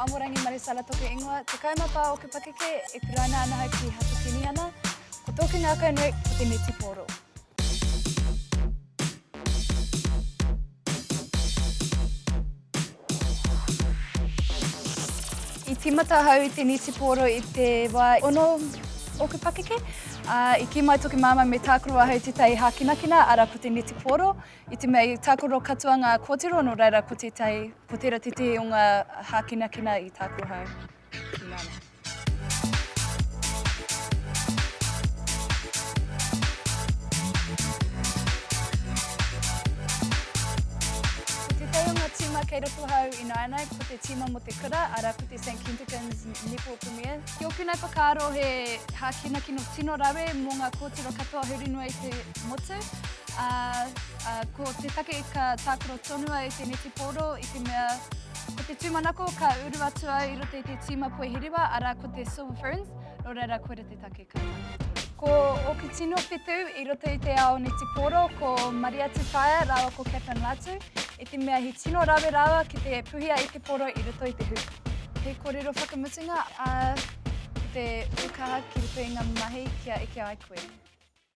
Amorangi Marisala toku ingoa, 14 oku pakeke, e kuraina ana ahau ki Hato Kimihana. Ko tōku ngākau nui, ko te netipōro. I tīmata ahau i te netipōro i te wā ono ōku pakeke. Ā, i kī mai toku māmā me tākaro ahau i tētahi hākinakina, arā ko te netipōro. I te mea i tākaro katoa ngā kōtiro, nō reira ko tētahi, ko tērā tētehi o ngā hākinakina i tākaro hau ki nāna. Ko tētahi o ngā tīma kei roto hau ināianei, ko te tīma mō te kura, arā ko te St Kentigern's Netball Premier. Ki ōku nei whakaaro he hākinakina tino rawe mō ngā kōtiro katoa huri noa i te motu. Ā, ā, ko te take ka tākaro tonu au i te netipōro i te mea ko te tūmanako ka uru atu au i roto i te tīma poihiriwa, arā ko te Silver Ferns, nō reira koira te take ka tākaro tonu. Ko ōku tino whetū i roto i te ao netipōro ko Maria Tutaia rāua ko Catherine Latu, i te mea he tino rawe rāua ki te puhia i te pōro i roto i te hū. He kōrero whakamutunga, ā, ko te ūkaha ki roto i ngā mahi kia eke ai koe.